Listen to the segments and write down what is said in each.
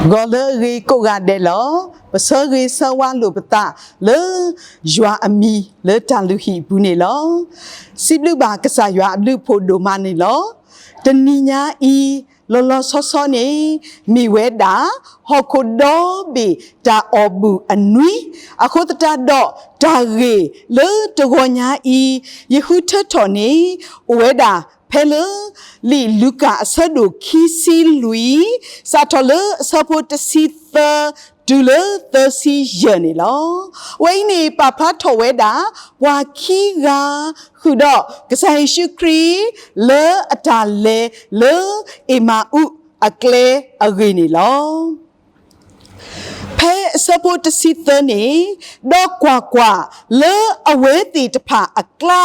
ဂီၤလၢအဂ့ၤကိးဂၤဒဲးလီၤ. ပဆၢဂ့ၤဆၢဝါလိာ်ပသးလၢယွၤအမံၤလၢတၢ်လုၢ်ဟံၣ်အပူၤန့ၣ်လီၤ. စံးဘျုးဘၣ်ကစၢ်ယွၤအဘျုးအဖှိၣ်ဒိၣ်မးန့ၣ်လီၤ. တနံၤညါအံၤ လီၤလီၤဆီဆီန့ၣ် မ့ၢ်ဝဲဒၣ် ဟီၣ်ခိၣ်ဒီဘ့ၣ်တၢ်အီၣ်ဘူၣ်အနွံ, အဃိသတးဒီး တၢ်ဂ့ၢ်လၢတဂီၤညါအံၤ ယဃုထၢထီၣ်န့ၣ် အိၣ်ဝဲဒၣ်ဖဲလၢ လံာ်လူၤကၣ်အဆၢဒိၣ်ခံဆံလွံၢ် စးထီၣ်လၢအဆၢဖိတဆံသၢ တုၤလၢသၢဆံယဲၢ်န့ၣ်လီၤ. အဝဲအံၤန့ၣ် ပာ်ဖျါထီၣ်ဝဲဒၣ် ပှၤခံဂၤ ဃုာ်ဒီးကစၢ်ယ့ၣ်ၡူးခရံာ် လၢအတၢ်လဲၤလၢအ့မၤအူအကျဲအဂ့ၢ်န့ၣ်လီၤ. ဖဲအဆၢဖိတဆံသၢန့ၣ်, ဒီးကွၢ်ကွၢ်, လၢအဝဲသ့ၣ်တဖၣ်အကျါ,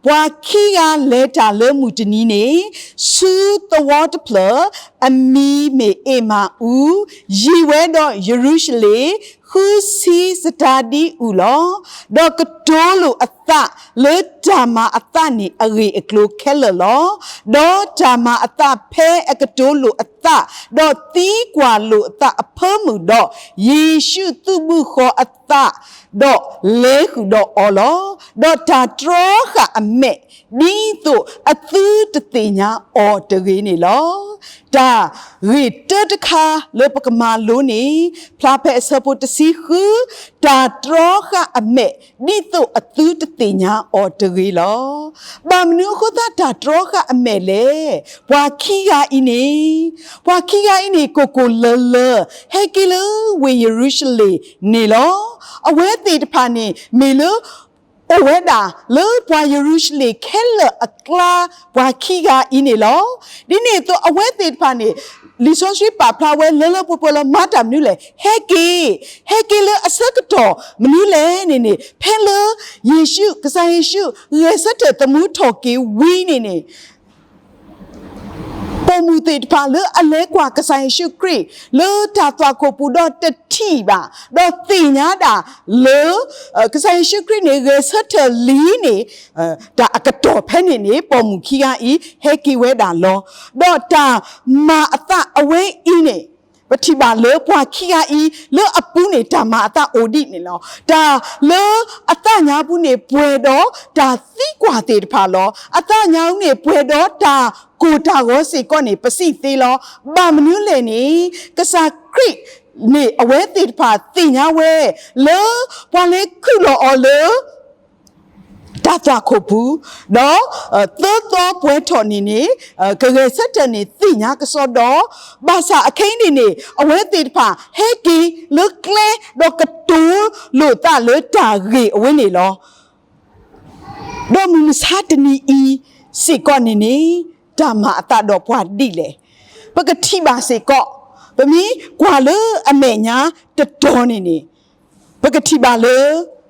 ပှၤခံဂၤလဲၤတၢ်လၢမုၢ်တနံၤန့ၣ်, ဆူသဝီတဖျၢၣ် အမံၤမ့ၢ်အ့မၤအူ, ယံၤဝဲဒီးယရူၤၡလ့ၣ် ဃုဆံစတၤဒံအုၣ်လီၤ. ဒီးကတိၤလိာ်အသးလၢတၢ်မၤအသးန့ၣ်အဂ့ၢ်အကျိၤခဲလၢာ်လီၤ. ဒီးတၢ်မၤအသးဖဲအကတိၤလိာ်အသး, ဒီးသံကွၢ်လိာ်အသးအဖၢမုၢ်ဒီး, ယ့ၣ်ၡူးသုးဘူးဃီၤအသး, ဒီးလဲၤဃုာ်ဒီးအီၤလီၤ. ဒီးတၢ်တြီဃာ်အမဲာ်, ဒ်သိးအသုတသ့ၣ်ညါအီၤတဂ့ၤန့ၣ်လီၤ. တၢ်ဂ့ၢ်တၢတခါလၢပကမၤလိန့ၣ်, ဖျါဖဲအဆၢဖိတဆံဃု, တၢ်တြီဃာ်အမဲာ်, ဒ်သိးအသုတသ့ၣ်ညါအီၤတဂ့ၤလီၤ. ဘၣ်မနုၤအဃိသတးတၢ်တြီဃာ်အမဲာ်လဲၣ်. ပှၤခံဂၤအံၤန့ၣ်, ပှၤခံဂၤအံၤန့ၣ် ကိၢ်ကိၢ်လၢၤလၢၤ ဟဲက့ၤလၢဝ့ၢ်ယရူၤၡလ့ၣ်န့ၣ်လီၤ. အဝဲသ့ၣ်တဖၣ်န့ၣ် မ့ၢ်လၢ အိၣ်ဝဲဒၣ်လၢပှၤယရူၤၡလ့ၣ်ခဲလၢာ်အကျါ ပှၤခံဂၤအံၤန့ၣ်လီၤ. ဒ်န့ၣ်အသိးအဝဲသ့ၣ်တဖၣ်န့ၣ် လံာ်စီဆှံပာ်ဖျါဝဲလၢလၢပှဲၤပှဲၤလီၤ မၤတၢ်မနုၤလဲၣ်, ဟဲက့ၤ, ဟဲက့ၤလၢအဆၢကတီၢ်မနုၤလဲၣ်န့ၣ်န့ၣ်, ဖဲလၢယ့ၣ်ၡူး, ကစၢ်ယ့ၣ်ၡူး ဂဲၤဆၢထၢၣ်သမူထီၣ်က့ၤဝံၤန့ၣ်န့ၣ် ပိာ်မုၣ်သ့ၣ်တဖၣ်လၢအလဲၤကွၢ်ကစၢ်ယ့ၣ်ၡူးခရံာ် လၢတၢ်သွၣ်ခိၣ်ပူၤဒီးတထံၣ်ဘၣ်, ဒီးသ့ၣ်ညါဒၣ်လၢ ကစၢ်ယ့ၣ်ၡူးခရံာ်န့ၣ် ဂဲၤဆၢထၢၣ်လံန့ၣ်, တၢ်အကတီၢ်ဖဲန့ၣ်န့ၣ် ပိာ်မုၣ်ခံဂၤအံၤ ဟဲက့ၤဝဲဒၣ်လီၤ. ဒီးတၢ်မၤအသးအဝဲအံၤန့ၣ် ပထံၣ်ဘၣ်လၢပှၤခံဂၤအံၤ လၢအပူၤန့ၣ် တၢ်မၤအသးအိၣ်ဒံးန့ၣ်လီၤ. တၢ်လၢအသးညါပူၤန့ၣ် ပှဲၤဒီးတၢ်သံကွၢ်သ့ၣ်တဖၣ်လီၤ. အသးညါပူၤန့ၣ် ပှဲၤဒီးတၢ်ကိၢ်တၢ်ဂီၤစ့ၢ်ကီးန့ၣ် ပစံးသ့လီၤ. ဘၣ်မနုၤလဲၣ်န့ၣ်, ကစၢ်ခရံာ်န့ၣ် အဝဲသ့ၣ်တဖၣ်သ့ၣ်ညါဝဲ လၢပှၤလဲၤခုၣ်လီၤအီၤလၢ တၢ်သွၣ်ခိၣ်ပူၤ, ဒီးသၢသီပှဲၤထီၣ်န့ၣ်န့ၣ် ကဂဲၤဆၢထၢၣ်န့ၣ်သ့ၣ်ညါကစီဒီ, ဘၣ်ဆၣ်အခဲအံၤန့ၣ်န့ၣ် အဝဲသ့ၣ်တဖၣ်ဟဲက့ၤလၢကျဲ ဒီးကတိၤလိာ်သးလၢတၢ်ဂ့ၢ်အဝဲန့ၣ်လီၤ. ဒီးမုၢ်မဆါတနံၤအံၤစ့ၢ်ကီးန့ၣ်န့ၣ် တၢ်မၤအသးဒီးပှၤဒ်လဲၣ်. ပကထံၣ်ဘၣ်စ့ၢ်ကီး, ပမ့ၢ်ကွၢ်လၢအမဲာ်ညါတတီၤန့ၣ်န့ၣ်, ပကထံၣ်ဘၣ်လၢ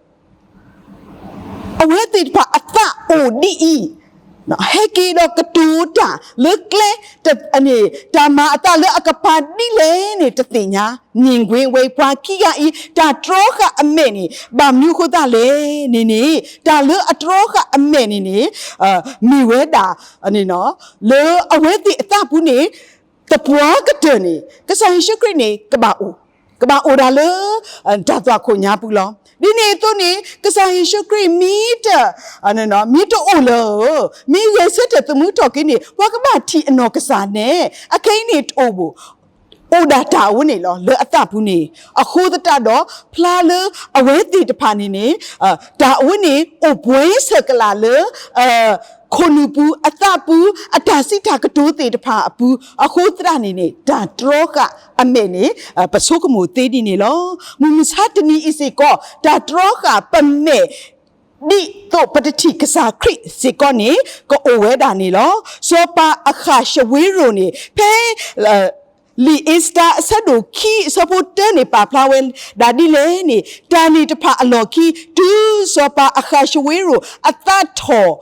အဝဲသ့ၣ်တဖၣ်အသးအိၣ်ဒ်အံၤ, ဟဲက့ၤဒီးကတိၤတၢ်လၢကျဲ, တၢ်မၤအသးလၢအကပၤဒ်လဲၣ်န့ၣ် တသ့ၣ်ညါ, မြင်ကွင်း ဝဲပှၤခံဂၤအံၤ တၢ်တြီဃာ်အမဲာ်န့ၣ် ဘၣ်မနုၤအဃိသတးလဲၣ်န့ၣ်န့ၣ်, တၢ်လၢအတြီဃာ်အမဲာ်န့ၣ်န့ၣ် မ့ၢ်ဝဲဒၣ် လၢအဝဲသ့ၣ်အသးပူၤန့ၣ် သပှၢ်ကတၢၢ်န့ၣ် ကစၢ်ယ့ၣ်ၡူးခရံာ်န့ၣ် ကဘၣ်အိၣ်, ကဘၣ်အိၣ်ဒၣ်လၢ တၢ်သွၣ်ခိၣ်ညါပူၤလီၤ. ဒ်န့ၣ်အသိးန့ၣ် ကစၢ်ယ့ၣ်ၡူးခရံာ်မ့ၢ်တ မ့ၢ်တအိၣ်လၢၤဧၢ, မ့ၢ်ဂဲၤဆၢထၢၣ်သမူထီၣ်က့ၤန့ၣ် ပှၤကဘၣ်ထံၣ်အနီၢ်ကစၢ်န့ၣ် အခဲအံၤန့ၣ်တအိၣ်ဘၣ်. အိၣ်ဒၣ်တၢ်အဝဲန့ၣ်လီၤ လၢအသးပူၤန့ၣ်. အဃိသတးဒီး ဖျါလၢအဝဲသ့ၣ်တဖၣ်န့ၣ်န့ၣ် တၢ်အဝဲန့ၣ်အိၣ်ပှဲၤဆၢကလးလၢ ခိၣ်နူာ်ပူၤ အသးပူၤ အတၢ်စံးတၢ်ကတိၤသ့ၣ်တဖၣ်အပူၤ အဃိသတးန့ၣ်န့ၣ် တၢ်တြီဃာ်အမဲာ်န့ၣ် ပဆိကမိၣ်သ့ဒ်န့ၣ်လီၤ. မုၢ်မဆါတနံၤအံၤစ့ၢ်ကီး တၢ်တြီဃာ်ပမဲာ် ဒ်သိးပတထံၣ်ကစၢ်ခရံာ်စ့ၢ်ကီးန့ၣ် ကအိၣ်ဝဲဒၣ်န့ၣ်လီၤ. စီၤပၤအဃၣ်ၡဝ့ရိၣ်န့ၣ် ဖဲ လံာ်အ့စတၢၤအဆၢဒိၣ်ခံ အဆၢဖိတၢန့ၣ် ပာ်ဖျါဝဲဒၣ်ဒ်လဲၣ်န့ၣ်, တၢ်န့ၣ်တဖၣ်အလီၢ်ခံ တုၤစီၤပၤအဃၣ်ၡဝ့ရိၣ်အသးထီၣ်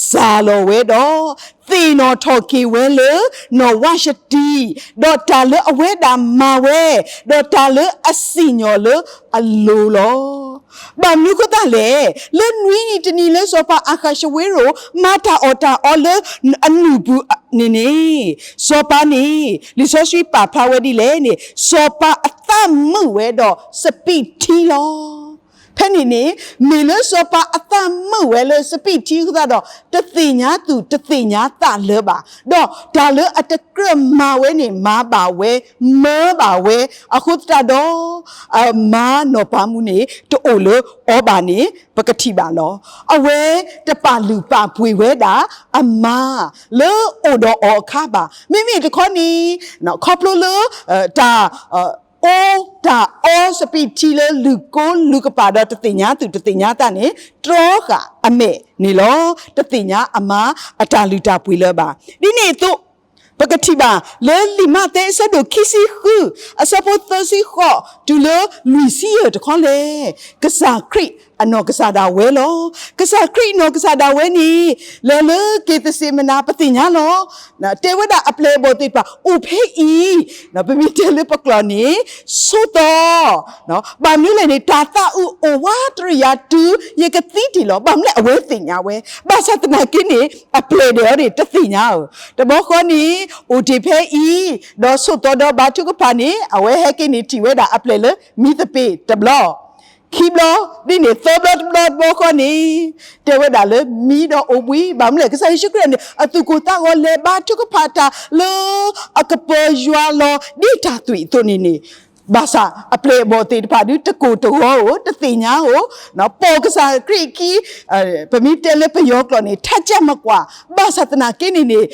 စၢ်လီၤဝဲဒီး သ့ၣ်နီၣ်ထီၣ်က့ၤဝဲလၢ နီၢ်ဝၢၡတံ, ဒီးတၢ်လၢအဝဲဒၣ်မၤဝဲ, ဒီးတၢ်လၢအစံၣ်ညီၣ်လၢအလိၤလီၤ. ဘၣ်မနုၤအဃိသတးလဲၣ်, လၢနွံနံၤတနံၤလၢစီၤပၤအၤဃးၡဝ့ရိၤ မၤတၢ်အီၣ်တၢ်အီလၢအနုၢ်ပူၤန့ၣ်န့ၣ်, စီၤပၤန့ၣ် လံာ်စီဆှံပာ်ဖျါဝဲဒ်လဲၣ်န့ၣ် စီၤပၤအသးမုာ်ဝဲဒီးစပံးထံလီၤ. ဖဲန့ၣ်န့ၣ် မ့ၢ်လၢစီၤပၤအသးမုာ်ဝဲလၢစပံးထံအဃိသတးဒီး တသ့ၣ်ညါသူၣ်တသ့ၣ်ညါသးလၢၤဘၣ်, ဒီးတၢ်လၢအတကြၢးမၤဝဲန့ၣ် မၤဘၣ်ဝဲ, မၤဘၣ်ဝဲ, အဃိသတးဒီး အမါနီၢ်ပၤမူန့ၣ် တအိၣ်လၢအီၤဘၣ်န့ၣ် ပကထံၣ်ဘၣ်လီၤ. အဝဲတပာ်လုၢ်ပာ်ပှ့ၤဝဲဒၣ်အမါ လၢအိၣ်ဒီးအီၤအခါဘၣ်. မ့မ့ၢ်တခီန့ၣ် ခီဖျိလၢ တၢ် အိၣ်တၢ်အီစပံးထံလၢလုၢ်ကိလုၢ်ကပာ်ဒီးတသ့ၣ်ညါသူၣ်တသ့ၣ်ညါသးန့ၣ် တြီဃာ်အမဲာ်န့ၣ်လီၤ. တသ့ၣ်ညါအမါအတၢ်လုၢ်တၢ်ပှ့ၤလၢၤဘၣ်. ဒ်န့ၣ်အသိး ပကထံၣ်ဘၣ်လၢလံာ်မးသဲအဆၢဒိၣ်ခံဆံဃု အဆၢဖိသၢဆံဃိး တုၤလၢလွံၢ်ဆံယဲၢ်တခီလဲၣ်, ကစၢ်ခရံာ်အနီၢ်ကစၢ်ဒၣ်ဝဲလီၤ. ကစၢ်ခရံာ်အနီၢ်ကစၢ်ဒၣ်ဝဲန့ၣ် လဲၤလၢက့ၤသစ့းမနၤ ပသ့ၣ်ညါလီၤ. တဲဝဲဒၣ်အပျဲၢ်အဘီၣ်သ့ၣ်တဖၣ် အိၣ်ဖဲအံၤ, ပမ့ၢ်တဲလၢပကျိာ်န့ၣ် ဆိးသီ ဘၣ်မနုၤလဲၣ်န့ၣ် တၢ်သးအုးအိၣ်ဝးတရံးယၤတုၤယကသံတ့ၢ်လီၤ. ဘၣ်မနုၤလဲၣ် အဝဲသ့ၣ်ညါဝဲ, ဘၣ်ဆၣ်သနာ်က့န့ၣ် အပျဲၢ်ဒဲးအီၤန့ၣ် တသ့ၣ်ညါဧၢ. တဘျီဃီန့ၣ် အိၣ်တ့ၢ်ဖဲအံၤ, ဒီးဆိးသီဒီးဘါထုကဖၣ်န့ၣ် အဝဲဟဲက့ၤန့ၣ်ထံၣ်ဝဲဒၣ်အပျဲၢ်လၢမံသပ့ၤတဘျီ ခံဘျီ, ဒ်န့ၣ်သၢဘျီတဘျီတဘျီဃီန့ၣ် တဲဝဲဒၣ်လၢမံဒီးအိၣ်ဘှံး. ဘၣ်မနုၤလဲၣ် ကစၢ်ယ့ၣ်ၡူးခရံာ်န့ၣ် အသူၣ်ကိၢ်သးဂီၤလဲၤဘါထုကဖၣ်တၢ်လၢ အကပၢၤယွၤလီၤ ဒ်တၢ်သွံၣ်အသိးန့ၣ်န့ၣ်, ဘၣ်ဆၣ်အပျဲၢ်အဘီၣ်သ့ၣ်တဖၣ်ဒုးတကိၢ်တဂီၤဧိၤ တသ့ၣ်ညါဧိၤ, ပိာ်ကစၢ်ခရံာ်အခံ ပမ့ၢ်တဲလၢပယီၤကျိာ်န့ၣ် ထးကၢ်မကွၢ်, ဘၣ်ဆၣ်သနာ်က့န့ၣ်န့ၣ်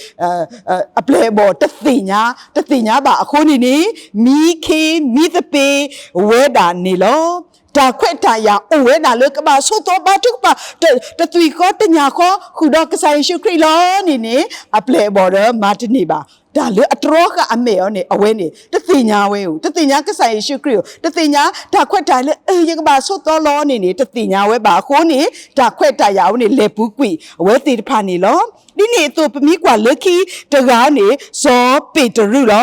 အပျဲၢ်အဘီၣ်တသ့ၣ်ညါ, တသ့ၣ်ညါဘၣ်အဃိန့ၣ်န့ၣ် မံခ့မံသပ့ၤဝဲဒၣ်န့ၣ်လီၤ. တၢ်ခွဲးတၢ်ယာ်အိၣ်ဝဲဒၣ်လၢကဘၣ်ဆိးသီဘါထုကဖၣ် တသွံၣ်ဃီတညၣ်ဃီဃုာ်ဒီးကစၢ်ယ့ၣ်ၡူးခရံာ်လီၤန့ၣ်န့ၣ် အပျဲၢ်အဘီၣ်ဒီးမၤတန့ၢ်ဘၣ်. တၢ်လၢအတြီဃာ်အမဲာ်အီၤန့ၣ် အဝဲန့ၣ် တသ့ၣ်ညါဝဲဧိၤ, တသ့ၣ်ညါကစၢ်ယ့ၣ်ၡူးခရံာ်ဧိၤ, တသ့ၣ်ညါတၢ်ခွဲးတၢ်ယာ်လၢ အၢ ယကဘၣ်ဆိးသီလီၤန့ၣ်န့ၣ် တသ့ၣ်ညါဝဲဘၣ်အဃိန့ၣ် တၢ်ခွဲးတၢ်ယာ်အဝဲန့ၣ် လဲၤပူၤကွံာ်အဝဲသ့ၣ်တဖၣ်န့ၣ်လီၤ. ဒ်န့ၣ်အသိး ပမ့ၢ်ကွၢ်လၢခံတဂၤန့ၣ် စီၤပ့းတရူးလီၤ.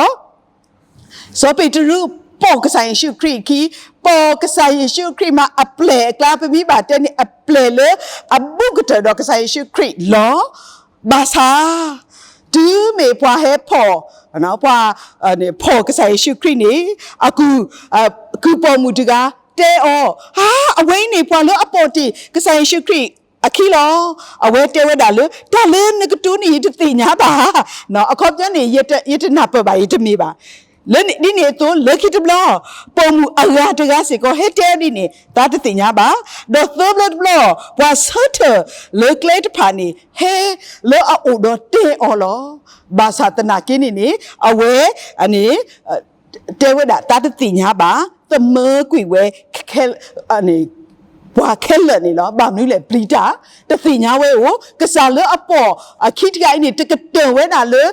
စီၤပ့းတရူးပိာ်ကစၢ်ယ့ၣ်ၡူးခရံာ်အခံ, ပိာ်ကစၢ်ယ့ၣ်ၡူးခရံာ်မးအပျဲၢ်အကျါ ပမ့ၢ်ဘၣ်တဲန့ၣ် အပျဲၢ်လၢအဘူးကတၢၢ်ဒီးကစၢ်ယ့ၣ်ၡူးခရံာ်လီၤ. ဘၣ်ဆၣ် တုၤမ့ၢ်ပှၤဟဲဖီၣ်, ပှၤ ဖီၣ်ကစၢ်ယ့ၣ်ၡူးခရံာ်န့ၣ် အကုၢ်ပိာ်မုၣ်တဂၤတဲအီၤ, ဟါ, အဝဲအံၤန့ၣ် ပှၤလၢအပိာ်တ့ၢ်ကစၢ်ယ့ၣ်ၡူးခရံာ်အခံလီၤ. အဝဲတဲဝဲဒၣ်လၢ တၢ်လၢနကတိၤန့ၣ် ယတသ့ၣ်ညါဘၣ်. အခီပညီန့ၣ် ယတနၢ်ပၢၢ်ဘၣ် ယတမ့ၢ်ဘၣ်. လၢဒ်န့ၣ်အသိး လၢခံတဘျီ ပိာ်မုၣ်အဂၤတဂၤစ့ၢ်ကီး ဟဲတဲဒ်န့ၣ် သးတသ့ၣ်ညါဘၣ်. ဒီးသၢဘျီတဘျီ ပှၤဆၢထၢၣ်လၢကျဲတဖၣ်န့ၣ် ဟဲလၢအအိၣ်ဒီးတဲအီၤလီၤ. ဘၣ်ဆၣ်သနာ်က့န့ၣ်န့ၣ် အဝဲန့ၣ် တဲဝဲဒၣ် သးတသ့ၣ်ညါဘၣ်, သမၢကွံာ်ဝဲ ပှၤခဲလၢာ်န့ၣ်လီၤ. ဘၣ်မနုၤလဲၣ် ပျံၤတၢ် တသ့ၣ်ညါဝဲဧိၤ, ကစၢ်လၢအပိာ်အခံတဂၤအံၤန့ၣ် တကတၢၢ်ဝဲဒၣ်လၢ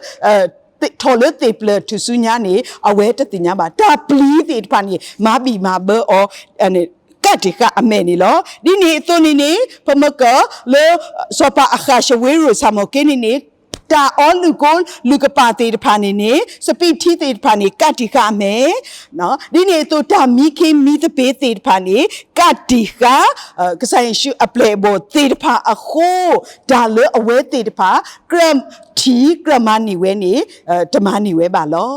ထီၣ်လၢသ့ၣ်ပျၢၤထူၣ်စုညါန့ၣ် အဝဲတသ့ၣ်ညါဘၣ်. တၢ်ပျံၤသ့ၣ်တဖၣ်န့ၣ် မၤဘံၣ်မၤဘၢအီၤ ကးတံာ်ဃာ်အမဲာ်န့ၣ်လီၤ. ဒ်န့ၣ်အသိးန့ၣ်န့ၣ် ပမ့ၢ်ကွၢ်လၢ စီၤပၤအၤဃးၡဝ့ရိၤ ဆၣ်မီၣ်က့န့ၣ်န့ၣ် တၢ်အီလုၢ်ကိလုၢ်ကပာ်သ့ၣ်တဖၣ်န့ၣ်န့ၣ် စပံးထံသ့ၣ်တဖၣ်န့ၣ် ကးတံာ်ဃာ်အမဲာ် ဒ်န့ၣ်အသိး တၢ်မံခ့မံသပ့ၤသ့ၣ်တဖၣ်န့ၣ် ကးတံာ်ဃာ် ကစၢ်ယ့ၣ်ၡူးအပျဲၢ်အဘီၣ်သ့ၣ်တဖၣ်အဃိ တၢ်လၢအဝဲသ့ၣ်တဖၣ် ကြၢးထံၣ်ကြၢးမၤန့ၢ်ဝဲန့ၣ် တမၤန့ၢ်ဝဲဘၣ်လီၤ.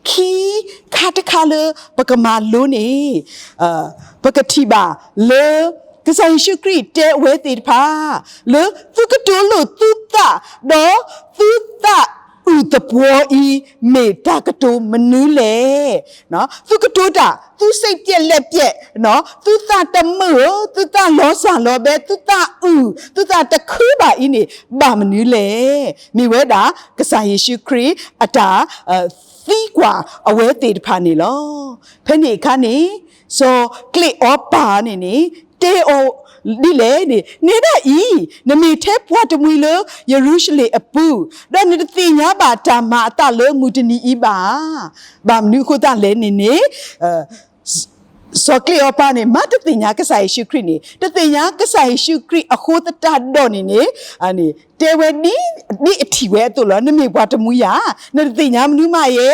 ခံခါတခါလၢပကမၤလိန့ၣ် ပကထံၣ်ဘၣ်လၢ ကစၢ်ယ့ၣ်ၡူးခရံာ်တဲအဝဲသ့ၣ်တဖၣ် လၢသုကတိၤလိာ်သုသး ဒီးသုသးအုၣ်သပှီၤအံၤ မ့ၢ်တၢ်ကတိၤမနုၤလဲၣ်. သုကတိၤတၢ် သုစိတ်ပျက်လက်ပျက်, သုသးတမုာ်ဧိၤ, သုသးလီၤစၢ်လီၤဘဲ, သုသးအုၣ်, သုသးတခုဘၣ်အံၤန့ၣ် ဘၣ်မနုၤလဲၣ်. မ့ၢ်ဝဲဒၣ် ကစၢ်ယ့ၣ်ၡူးခရံာ်အတၢ် သံကွၢ်အဝဲသ့ၣ်တဖၣ်န့ၣ်လီၤ. ဖဲန့ၣ်အခါန့ၣ် စီၤကျ့းအီပၤန့ၣ်န့ၣ် တဲအီၤဒ်လဲၣ်န့ၣ် နဲဒၣ်အံၤ နမ့ၢ်ထဲပှၤတမှံၤလၢယရူၤၡလ့ၣ်အပူၤ, ဒီးနတသ့ၣ်ညါဘၣ်တၢ်မၤအသးလၢမုၢ်တနံၤအံၤဘၣ်ဧါ. ဘၣ်မနုၤအဃိသတးလဲၣ်န့ၣ်န့ၣ် စီၤကျ့းအီပၤန့ၣ် မ့ၢ်တသ့ၣ်ညါကစၢ်ယ့ၣ်ၡူးခရံာ်န့ၣ် တသ့ၣ်ညါကစၢ်ယ့ၣ်ၡူးခရံာ်အဃိသတးဒီးန့ၣ်န့ၣ် တဲဝဲဒ်အထံၣ်ဝဲအသိးလီၤ. နမ့ၢ်ပှၤတမှံၤဧါ, နတသ့ၣ်ညါမနုၤမးယဲ.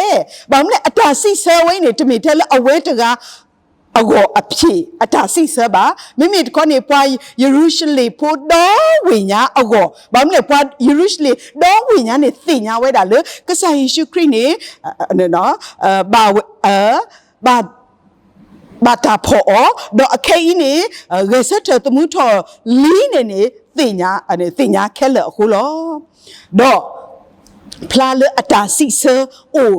ဘၣ်မနုၤလဲၣ် အတၢ်စံးဆၢဝဲအံၤန့ၣ် တမ့ၢ်ထဲလၢအဝဲတဂၤ အဂီၢ်အဖျၢၣ်အတၢ်စံးဆၢဘၣ်. မ့မ့ၢ်တခီန့ၣ် ပှၤယရူၤၡလ့ၣ်ဖိဒီဝ့ၢ်ညါအဂီၢ်, ဘၣ်မနုၤလဲၣ် ပှၤယရူၤၡလ့ၣ်ဒီဝ့ၢ်ညါန့ၣ် သ့ၣ်ညါဝဲဒၣ်လၢ ကစၢ်ယ့ၣ်ၡူးခရံာ်န့ၣ် ဘၣ် ဘၣ်တၢ်ဖီၣ်အီၤ, ဒီးအခဲအံၤန့ၣ် ဂဲၤဆၢထၢၣ်သမူထီၣ်လံန့ၣ်န့ၣ် သ့ၣ်ညါခဲလၢာ်အဃိလီၤ. ဒီးဖျါလၢအတၢ်စံးဆၢအိၣ်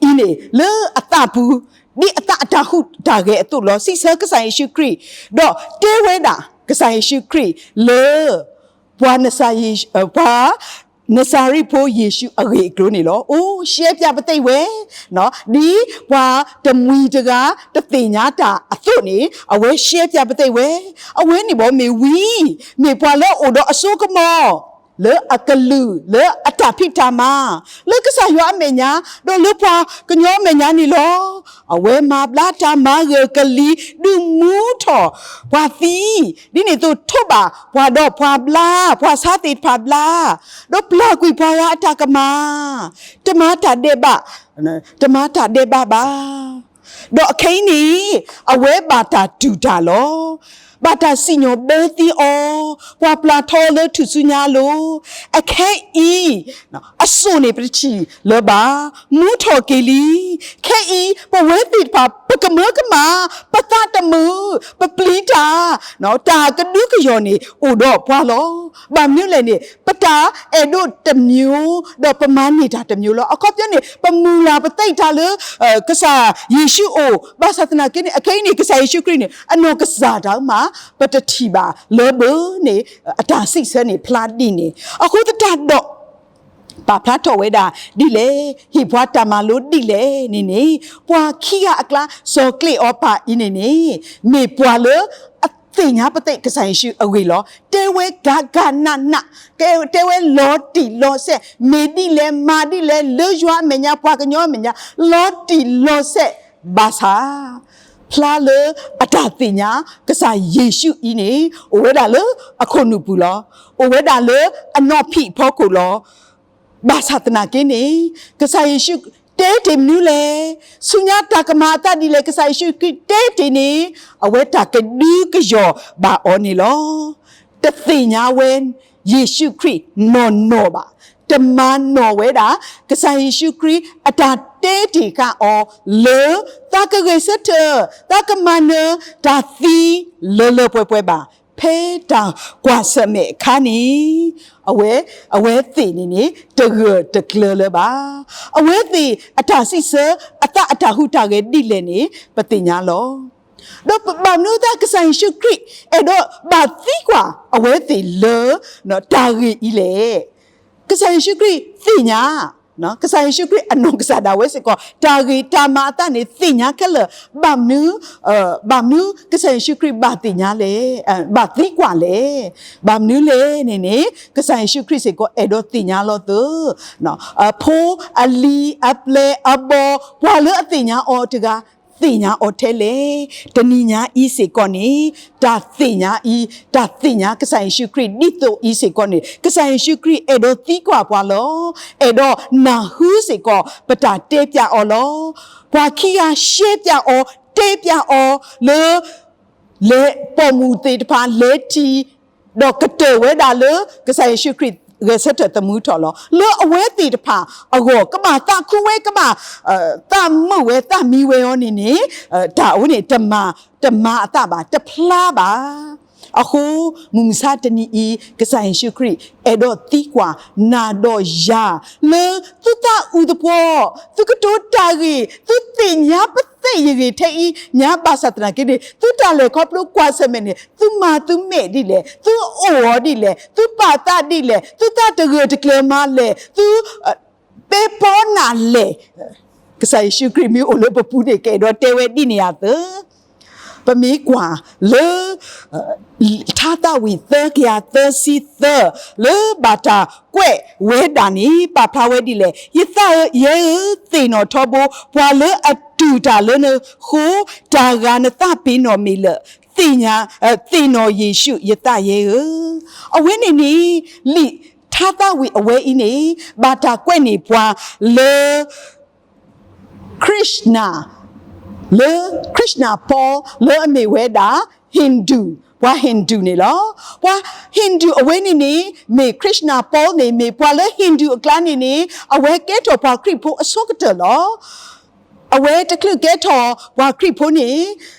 အံၤန့ၣ် လၢအသးပူၤ ဒ်အသးအတၢ်ဟူးတၢ်ဂဲၤအသိးလီၤ. စံးဆၢကစၢ်ယ့ၣ်ၡူးခရံာ်, ဒီးတဲဝဲဒၣ်ကစၢ်ယ့ၣ်ၡူးခရံာ်လၢ ပှၤ နစၤရ့းဖိယ့ၣ်ၡူးအဂ့ၢ်အကျိၤန့ၣ်လီၤ. အိၣ်ရှဲပၠးပသ့ၣ်ဝဲ, ဒ်ပှၤတမှံၤတဂၤတသ့ၣ်ညါတၢ်အသိးန့ၣ် အဝဲရှဲပၠးပသ့ၣ်ဝဲ, အဝဲန့ၣ်ဘၣ်မ့ၢ်ဝံ, မ့ၢ်ပှၤလၢအအိၣ်ဒီးအစိကမီၤ လၢအကလုၢ် လၢအတၢ်ဖံးတၢ်မၤ လၢကစၢ်ယွၤအမဲာ်ညါ ဒီးလၢပှၤကညီအမဲာ်ညါန့ၣ်လီၤ. အဝဲမၤဘျါတၢ်မၤဂၢၢ်ကလံၤ ဒုးမူထီၣ်ပှၤသံ, ဒ်န့ၣ်အသိးထိးဘၣ်ပှၤဒီးပှၤဘျါ ပှၤဆါသ့ၣ်တဖၣ်ဘျါ, ဒီးပျၢ်ကွံာ်ပှၤဂၤအတၢ်ကမၣ်, တမၤတၢ်ဒဲးဘး, တမၤတၢ်ဒဲးဘးဘၣ်. ဒီးအခဲအံၤန့ၣ် အဝဲဘၣ်တၢ်တူၢ်တၢ်လီၤ. ဘၣ်တၢ်စံၣ်ညီၣ်ဘၢသံအီၤ, ပှၤပျၢ်ထီလၢထူၣ်စုညါအလိၤ, အခဲအံၤ အစိၣ်န့ၣ်ပတထံၣ်လၢၤဘၣ်, မူထီၣ်က့ၤလံ. ခဲအံၤ ပဝဲသ့ၣ်တဖၣ် ပကမၢကမၣ်, ပသးတမုာ်, ပပျံၤတၢ်, တၢ်ကဒုကယီၢ်န့ၣ်အိၣ်ဒီးပှၤလီၤ. ဘၣ်မနုၤလဲၣ်န့ၣ် ပတၢ်အဲၣ်ဒိးတမျိုး ဒီးပမၤန့ၢ်တၢ်တမျိုးလီၤ. အခီပညီန့ၣ် ပမုၢ်လၢ်ပသးတၢ်လၢ ကစၢ်ယ့ၣ်ၡူးအိၣ်, ဘၣ်ဆၣ်သနာ်က့န့ၣ် အခဲအံၤန့ၣ် ကစၢ်ယ့ၣ်ၡူးခရံာ်န့ၣ် အနီၢ်ကစၢ်တၢ်မး ပတထံၣ်ဘၣ်လၢၤဘၣ်န့ၣ် အတၢ်စံးဆၢန့ၣ်ဖျါဒ်န့ၣ်. အဃိသတးဒီး ပာ်ဖျါထီၣ်ဝဲဒၣ်ဒ်လဲၣ်, ဟ့ၣ်ပှၤတၢ်မၤလိဒ်လဲၣ်န့ၣ်န့ၣ် ပှၤခံဂၤအကျါ စီၤကျ့အီၤပၤအံၤန့ၣ်န့ၣ် မ့ၢ်ပှၤလၢအသ့ၣ်ညါပသ့ၣ်ကစၢ်ယ့ၣ်ၡူးအဂ့ၢ်လီၤ. တဲဝဲဂၤဂၤနးနး, တဲဝဲလီၤတံၢ်လီၤဆဲး, မ့ၢ်ဒ်လဲၣ်မၤဒ်လဲၣ် လၢယွၤအမဲာ်ညါ ပှၤကညီအမဲာ်ညါ လီၤတံၢ်လီၤဆဲးဘၣ်ဆၣ် ဖျါလၢအတၢ်သ့ၣ်ညါကစၢ်ယ့ၣ်ၡူးအံၤန့ၣ် အိၣ်ဝဲဒၣ်လၢအခိၣ်နူာ်ပူၤလီၤ. အိၣ်ဝဲဒၣ်လၢအနီၢ်ဖံးအဖီခိၣ်လီၤ. ဘၣ်ဆၣ်သနာ်က့န့ၣ် ကစၢ်ယ့ၣ်ၡူးတဲတ့ၢ်မနုၤလဲၣ်, ဆူညါတၢ်ကမၤအသးဒ်လဲၣ်, ကစၢ်ယ့ၣ်ၡူးခရံာ်တဲတ့ၢ်န့ၣ် အဝဲတၢ်ကဒုကယီၢ်ဘၣ်အီၤန့ၣ်လီၤ. တသ့ၣ်ညါဝဲယ့ၣ်ၡူးခရံာ်နီၢ်နီၢ်ဘၣ်. တမၤနီၣ်ဝဲဒၣ် ကစၢ်ယ့ၣ်ၡူးခရံာ်အတၢ်တဲတ့ၢ်ဃာ်အီၤလၢ သးကဂဲၤဆၢထၢၣ်, သးကမၤနၢၤတၢ်သံလၢလၢပှဲၤပှဲၤဘၣ်. ဖဲတၢ်ကွၢ်ဆၢၣ်မဲာ်အခါန့ၣ် အဝဲ, အဝဲသ့ၣ်န့ၣ်န့ၣ် တဂၢၢ်တကျၢၤလၢၤဘၣ်. အဝဲသ့ၣ်အတၢ်စံးဆၢ အသးအတၢ်ဟူးတၢ်ဂဲၤဒ်လဲၣ်န့ၣ် ပသ့ၣ်ညါလီၤ. ဒီးဘၣ်မနုၤအသးကစၢ်ယ့ၣ်ၡူးခရံာ် အဲၣ်ဒိးဘၣ်သံကွၢ်အဝဲသ့ၣ်လၢ တၢ်ဂ့ၢ်အံၤလဲၣ်. ကစၢ်ယ့ၣ်ၡူးခရံာ်သ့ၣ်ညါ, ကစၢ်ယ့ၣ်ၡူးခရံာ်အနီၢ်ကစၢ်ဒၣ်ဝဲစ့ၢ်ကီး တၢ်ဂ့ၢ်တၢ်မၤအသးန့ၣ် သ့ၣ်ညါခဲလၢာ်, ဘၣ်မနုၤ, ဘၣ်မနုၤကစၢ်ယ့ၣ်ၡူးခရံာ်ဘၣ်သ့ၣ်ညါလဲၣ်, ဘၣ်သံကွၢ်လဲၣ်. ဘၣ်မနုၤလဲၣ်န့ၣ်န့ၣ် ကစၢ်ယ့ၣ်ၡူးခရံာ်စ့ၢ်ကီးအဲၣ်ဒိးသ့ၣ်ညါလီၤသး အဖိအလံၤအပျဲၢ်အဘီၣ် ပှၤလၢအသ့ၣ်ညါအီၤတဂၤ သ့ၣ်ညါအီၤထဲလဲၣ်. တနံၤညါအံၤစ့ၢ်ကီးန့ၣ် တၢ်သ့ၣ်ညါအံၤ, တၢ်သ့ၣ်ညါကစၢ်ယ့ၣ်ၡူးခရံာ်ဒ်သိးအံၤစ့ၢ်ကီးန့ၣ် ကစၢ်ယ့ၣ်ၡူးခရံာ်အဲၣ်ဒိးသံကွၢ်ပှၤလီၤ. အဲၣ်ဒိးနၢ်ဟူစ့ၢ်ကီး ပတၢ်တဲပျးအီၤလီၤ. ပှၤခံဂၤရှဲပျးအီၤ တဲပျးအီၤလၢ လဲၤပိာ်မုၣ်သ့ၣ်တဖၣ်လဲၤထံၣ် ဒီးကတၢၢ်ဝဲဒၣ်လၢ ကစၢ်ယ့ၣ်ၡူးခရံာ်ဂဲၤဆၢထၢၣ်သမူထီၣ်လီၤ. လၢအဝဲသ့ၣ်တဖၣ်အဂီၢ် ကဘၣ်သးခုဝဲ ကဘၣ် သးမုာ်ဝဲ သးမံဝဲအီၤန့ၣ်န့ၣ် တၢ်အဝဲန့ၣ် တမၤအသးဘၣ် တဖျါဘၣ်. အဃိ မုၢ်မဆါတနံၤအံၤ ကစၢ်ယ့ၣ်ၡူးခရံာ် အဲၣ်ဒိးသံကွၢ်နၤဒီးယၤ လၢသုသးအုးသပှီၤ, သုကတိၤတၢ်ဂ့ၢ်, သုသ့ၣ်ညါပသ့ၣ်ယဂ့ၢ်ထဲအံၤ ညါဘၣ်ဆၣ်သနာ်က့န့ၣ် သုတၢ်လဲၤခီဖျိကွၢ်ဆၢၣ်မဲာ်န့ၣ် သုမၤသုမဲာ်ဒ်လဲၣ်, သုအိၣ်အီၤဒ်လဲၣ်, သုပာ်သးဒ်လဲၣ်, သုသးတဂၢၢ်တကျၢၤမၤလဲၣ်, သု ပဲပီနးလဲၣ်. ကစၢ်ယ့ၣ်ၡူးခရံာ်မ့ၢ်အိၣ်လၢပပူၤန့ၣ် ကအဲၣ်ဒိးတဲဝဲဒ်န့ၣ်အသိး ပမ့ၢ်ကွၢ်လၢ ထါသးဝံၣ်သၢကယၤသၢဆံသၢ လၢဘၣ်တၢ်ကွဲးဝဲဒၣ်န့ၣ် ပာ်ဖျါဝဲဒ်လဲၣ်. ယသးဧၢ, ယဲဧၢ, သ့ၣ်နီၣ်ထီဘိ ပှၤလၢအတူၢ်တၢ်လၢနဃိ, တၢ်ဂၤနသးပ့ၤနီၣ်မ့ၢ်လၢာ်, သ့ၣ်နီၣ်ယ့ၣ်ၡူး ယသးယဲဧၢ. အဝဲန့ၣ်န့ၣ် လံာ်ထါသးဝံၣ်အဝဲအံၤန့ၣ် ဘၣ်တၢ်ကွဲးန့ၢ်ပှၤလၢ Krishna လၢ Krishna Paul လၢအမ့ၢ်ဝဲဒၣ် Hindu, ပှၤ Hindu န့ၣ်လီၤ. ပှၤ Hindu အဝဲန့ၣ်န့ၣ် မ့ၢ် Krishna Paul န့ၣ် မ့ၢ်ပှၤလၢ Hindu အကျါန့ၣ်န့ၣ် အဝဲကဲထီၣ်ပှၤခရံာ်ဖိအဆိကတၢၢ်လီၤ. အဝဲတချုးကဲထီၣ်ပှၤခရံာ်ဖိန့ၣ်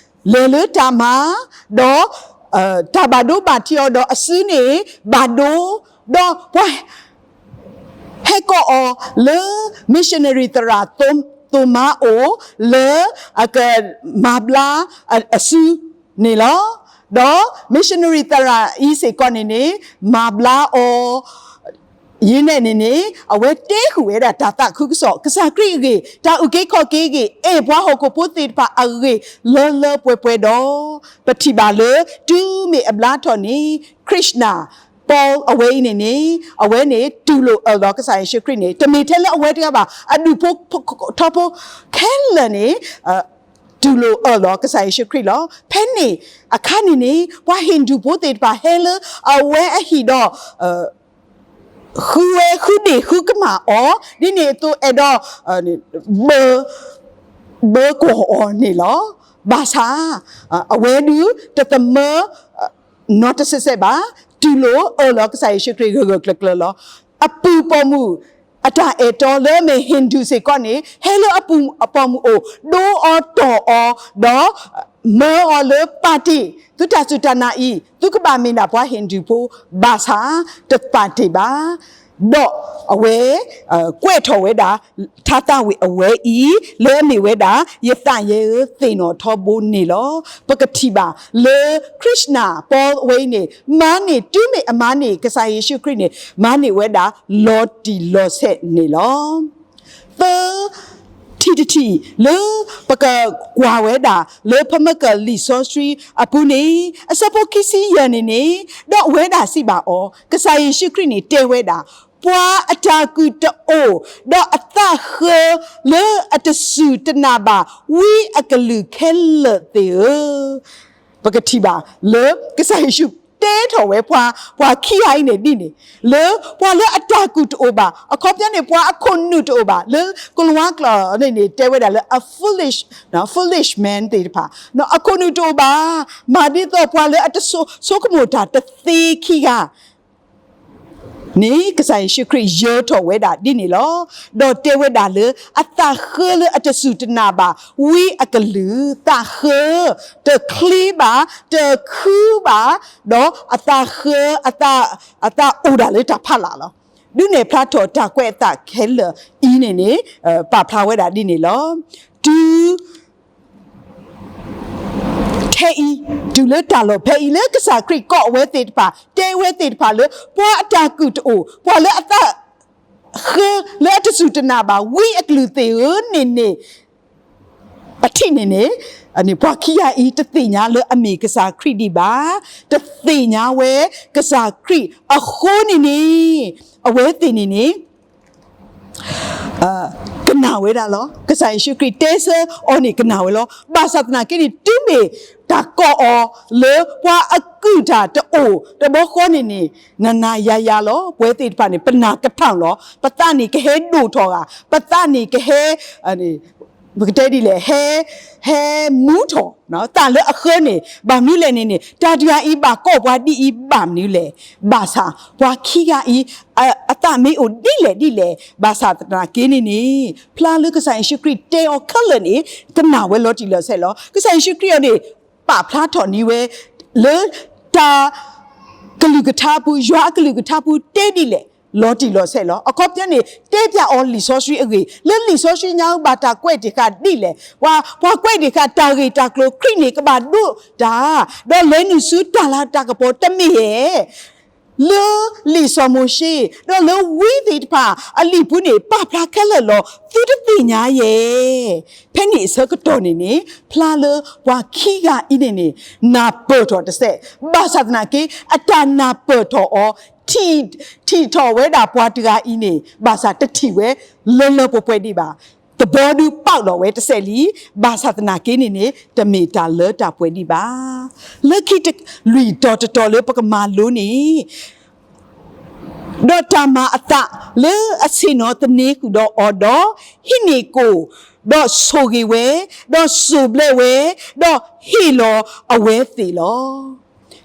လဲၤလၢတၢ်မၤ, ဒီး တၢ်ဘၣ်ဒိဘၣ်ထံးအီၤဒီးအစုန့ၣ် ဘၣ်ဒိ, ဒီးပှၤ ဟဲကိးအီၤလၢ missionary သရၣ် သိမါအိၣ် လၢအကမၤဘျါအစုန့ၣ်လီၤ. ဒီး missionary သရၣ်အံၤစ့ၢ်ကီးန့ၣ်န့ၣ် မၤဘျါအီၤ ယံၤနဲၣ်န့ၣ်န့ၣ် အဝဲတ့ဃုာ်ဝဲဒၣ်တၢ်သးခုကစီၣ် ကစၢ်ခရံာ်အဂ့ၢ်, တၢ်အုၣ်က့ၤခီၣ်က့ၤအဂ့ၢ်, အဲၣ်ပှၤဟီၣ်ခိၣ်ဖိသ့ၣ်တဖၣ်အဂ့ၢ် လၢလၢပှဲၤပှဲၤဒီး ပထံၣ်ဘၣ်လၢ တုၤမ့ၢ်အဘျါထီၣ်န့ၣ် Krishna Paul အဝဲအံၤန့ၣ်န့ၣ် အဝဲန့ၣ်တူၢ်လိာ်အၢၣ်လီၤကစၢ်ယ့ၣ်ၡူးခရံာ်န့ၣ် တမ့ၢ်ထဲလၢအဝဲတဂၤဘၣ်, အဒူၣ်ဖိထၢဖိခဲလၢာ်န့ၣ် တူၢ်လိာ်အၢၣ်လီၤကစၢ်ယ့ၣ်ၡူးခရံာ်လီၤ. ဖဲန့ၣ်အခါန့ၣ်န့ၣ် ပှၤ Hindu ဖိသ့ၣ်တဖၣ်ဟဲလၢအဝဲအဟံၣ်ဒီး ဃုဝဲဃုဒ့ၣ်ဃုကမၣ်အီၤ ဒ်န့ၣ်အသိးအဲၣ်ဒိး ဘၢ ဘၢကွီၢ်အီၤန့ၣ်လီၤ. ဘၣ်ဆၣ် အဝဲဒုးတသမၢ နီတစဲးစဲးဘၣ်, တူၢ်လိာ်အၢၣ်လီၤကစၢ်ယ့ၣ်ၡူးခရံာ်ဂၢၢ်ဂၢၢ်ကျၢၤကျၢၤလီၤ. အပုၢ်ပိာ်မုၣ် အတၢ်အဲၣ်တီလၢအမ့ၢ် Hindu စ့ၢ်ကီးန့ၣ် ဟဲလၢအပုၢ်အပိာ်မုၣ်အအိၣ် ဒိအီၤတီၢ်အီၤ ဒီး မၢအီၤလၢပာ်တ့ၢ် သုတၢ်စူၢ်တၢ်နာ်အံၤ သုကဘၣ်မ့ၢ်ဒၣ်ပှၤ Hindu ဖိ ဘၣ်ဆၣ်တပာ်တ့ၢ်ဘၣ်. ဒီးအဝဲ ကွဲးထီၣ်ဝဲဒၣ် ထါသးဝံၣ်အဝဲအံၤ လၢအမ့ၢ်ဝဲဒၣ် ယသးယဲဧၢ သ့ၣ်နီၣ်ထီဘိန့ၣ်လီၤ. ပကထံၣ်ဘၣ်လၢ Krishna Paul အဝဲအံၤန့ၣ် မၤန့ၢ်တုၤမ့ၢ်အမၤန့ၢ်ကစၢ်ယ့ၣ်ၡူးခရံာ်န့ၣ် မၤန့ၢ်ဝဲဒၣ်လီၤတံၢ်လီၤဆဲးန့ၣ်လီၤ. သၢ ထံၣ်တထံၣ်လၢပကကွၢ်ဝဲဒၣ်လၢဖမကၢၢ်လံာ်စီဆှံအပူၤန့ၣ် အဆၢဖိခံဆံယဲၢ်န့ၣ်န့ၣ် ဒီးအဝဲဒၣ်စံးဘၣ်အီၤ ကစၢ်ယ့ၣ်ၡူးခရံာ်န့ၣ်တဲဝဲဒၣ် ပှၤအတၢ်ကုၢ်တအိၣ် ဒီးအသးဃၢလၢအတစူၢ်တနာ်ဘၣ် ဝံအကလုၢ်ခဲလၢာ်သ့ၣ်ဧၢ ပကထံၣ်ဘၣ်လၢကစၢ်ယ့ၣ်ၡူးတဲထီၣ်ဝဲပှၤ ပှၤခံဂၤအံၤန့ၣ်ဒ်န့ၣ် လၢပှၤလၢအတၢ်ကုၢ်တအိၣ်ဘၣ် အခီပညီန့ၣ် ပှၤအခိၣ်နူာ်တအိၣ်ဘၣ် လၢကလံးဝါကျိာ်န့ၣ်န့ၣ် တဲဝဲဒၣ်လၢအ foolish, foolish man သ့ၣ်တဖၣ် အခိၣ်နူာ်တအိၣ်ဘၣ် မၤဒ်သိးပှၤလၢအတဆိကမိၣ်တၢ်တသ့ခံဂၤ န့ၣ် ကစၢ်ယ့ၣ်ၡူးခရံာ်ယၢၤထီၣ်ဝဲဒၣ်ဒ်န့ၣ်လီၤ. ဒီးတဲဝဲဒၣ်လၢ အသးဃၢလၢအတစူၢ်တနာ်ဘၣ် ဝံအကလုၢ် သးဃၢ တချ့ဘၣ် တခုဘၣ် ဒီးအသးဃၢ အသးအိၣ်ဒၣ်လၢတၢ်ဖးလၢ်လီၤ. ဒုးနဲၣ်ဖျါထီၣ်တၢ်ကွဲးအသးခဲလၢာ်အံၤန့ၣ်န့ၣ် ပာ်ဖျါဝဲဒၣ်ဒ်န့ၣ်လီၤ. တုၤ ထဲအံၤ တုၤလၢတၢ်လီၢ်ဖဲအံၤ လၢကစၢ်ခရံာ်ကိးအဝဲသ့ၣ်တဖၣ် တဲဝဲသ့ၣ်တဖၣ်လၢ ပှၤအတၢ်ကုၢ်တအိၣ် ပှၤလၢအသးဃၢလၢအတစူၢ်တနာ်ဘၣ် ဝံအကလုၢ်သ့ၣ်ဧၢန့ၣ်န့ၣ် အထံၣ်န့ၣ်န့ၣ် ပှၤခံဂၤအံၤ တသ့ၣ်ညါလၢအမ့ၢ်ကစၢ်ခရံာ်ဒံးဘၣ်, တသ့ၣ်ညါဝဲကစၢ်ခရံာ်အဃိန့ၣ်န့ၣ် အဝဲသ့ၣ်န့ၣ်န့ၣ် ကနၣ်ဝဲဒၣ်လီၤ. ကစၢ်ယ့ၣ်ၡူးခရံာ်တဲဆၢအီၤန့ၣ် ကနၣ်ဝဲလီၤ. ဘၣ်ဆၣ်သနာ်က့န့ၣ် တုၤမ့ၢ်တၢ်ကိးအီၤလၢ ပှၤအကုၢ်တၢ်တအိၣ်တဘျီဃီန့ၣ်န့ၣ် နၤနၤယၤယၤလီၤ. ပဝဲသ့ၣ်တဖၣ်န့ၣ် ပနၢ်ကဖၣ်လီၤ. ပသးန့ၣ်ကဟဲဒိၣ်ထီၣ်ဂၤ, ပသးန့ၣ်ကဟဲ ပကတဲဒ်လဲၣ်, ဟဲ ဟဲမူထီၣ် သးလၢအဃၢန့ၣ် ဘၣ်မနုၤလဲၣ်န့ၣ်န့ၣ် တၢ်တဂၤအံၤဘၣ်ကိးပှၤဒ်အံၤဘၣ်မနုၤလဲၣ်. ဘၣ်ဆၣ် ပှၤခံဂၤအံၤ အသးမ့ၢ်အိၣ်ဒ်လဲၣ်ဒ်လဲၣ်, ဘၣ်ဆၣ်သနာ်က့န့ၣ်န့ၣ် ဖျါလၢကစၢ်ယ့ၣ်ၡူးခရံာ်တဲအီၤခဲလၢာ်န့ၣ် ကနၣ်ဝဲလီၤတံၢ်လီၤဆဲးလီၤ. ကစၢ်ယ့ၣ်ၡူးခရံာ်အံၤန့ၣ် ပာ်ဖျါထီၣ်န့ၢ်ဝဲ လၢတၢ်ကလုၢ်ကထါပူၤ, ယွၤအကလုၢ်ကထါပူၤတဲဒ်လဲၣ် လီၤတံၢ်လီၤဆဲးလီၤ. အခီပညီန့ၣ် တဲပျးအီၤလံာ်စီဆှံအဂ့ၢ်, လၢလံာ်စီဆှံညါဘၣ်တၢ်ကွဲးတ့ၢ်ဃာ်ဒ်လဲၣ်, ပှၤကွဲးတ့ၢ်ဃာ်တၢ်ဂ့ၢ်တၢ်ကျိၤ ခရံာ်န့ၣ်ကဘၣ်ဒိးတၢ်, ဒီးလဲၤနုာ်ဆူတၢ်လၤတၢ်ကပီၤတမ့ၢ်ဧါ. လၢလံာ်စီၤမိၤၡ့ ဒီးလၢဝံသ့ၣ်တဖၣ်အလံာ်ပူၤန့ၣ် ပာ်ဖျါခဲလၢာ်လီၤ. သုတသ့ၣ်ညါဧါ. ဖဲန့ၣ်အဆၢကတီၢ်န့ၣ်န့ၣ် ဖျါလၢပှၤခံဂၤအံၤန့ၣ်န့ၣ် နၢ်ပၢၢ်ထီၣ်တစဲး, ဘၣ်ဆၣ်သနာ်က့ အတၢ်နၢ်ပၢၢ်ထီၣ်အီၤ ထံၣ်ထီၣ်ဝဲဒၣ်ပှၤတဂၤအံၤန့ၣ် ဘၣ်ဆၣ်တထံၣ်ဝဲလၢလၢပှဲၤပှဲၤဒံးဘၣ်. သဘီဒုးပာ်လီၤဝဲတစဲးလံ, ဘၣ်ဆၣ်သနာ်က့န့ၣ်န့ၣ် တမ့ၢ်တၢ်လၢတၢ်ပှဲၤဒံးဘၣ်. လၢခံတလွံၢ်တီၤတတီၤလၢပကမၤလိန့ၣ် ဒီးတၢ်မၤအသးလၢအဆ့ၣ်နီၤသန့ၤဃုာ်ဒီးအီၤဒီး ဟံးန့ၢ်ကိၣ် ဒီးဆိၣ်ဂ့ၤဝဲ, ဒီးစိၢ်ဘျဲးဝဲ, ဒီးဟ့ၣ်လီၤအဝဲသ့ၣ်လီၤ.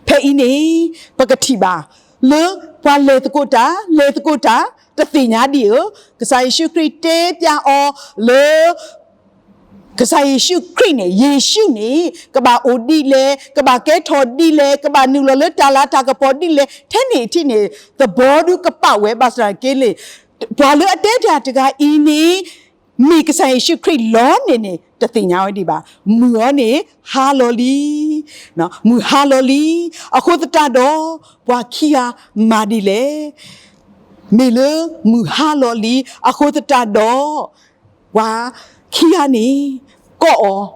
ဖဲအံၤန့ၣ် ပကထံၣ်ဘၣ် လၢပှၤလဲၤသကိးတၢ် လဲၤသကိးတၢ် တသ့ၣ်ညါဒံးဧါ. ကစၢ်ယ့ၣ်ၡူးခရံာ်တဲပျးအီၤလၢ ကစၢ်ယ့ၣ်ၡူးခရံာ်န့ၣ် ယ့ၣ်ၡူးန့ၣ် ကဘၣ်အိၣ်ဒ်လဲၣ်, ကဘၣ်ကဲထီၣ်ဒ်လဲၣ်, ကဘၣ်နုာ်လီၤလၢတၢ်လၤတၢ်ကပီၤဒ်လဲၣ်, ထဲန့ၣ်အထံးန့ၣ် သဘီဒုကပာ်ဝဲ ဘၣ်ဆၣ်က့န့ၣ် ပှၤလၢအတဲတၢ်တဂၤအံၤန့ၣ် မ့ၢ်ကစၢ်ယ့ၣ်ၡူးခရံာ်လီၤန့ၣ်န့ၣ် တသ့ၣ်ညါဝဲဒံးဘၣ်. မုၢ်အီၤန့ၣ်ဟါလီၤလံ, မုၢ်ဟါလီၤလံ. အဃိသတးဒီး ပှၤခံဂၤမၤဒ်လဲၣ်. မ့ၢ်လၢမုၢ်ဟါလီၤလံ အဃိသတးဒီး ပှၤခံဂၤန့ၣ် ကိးအီၤ,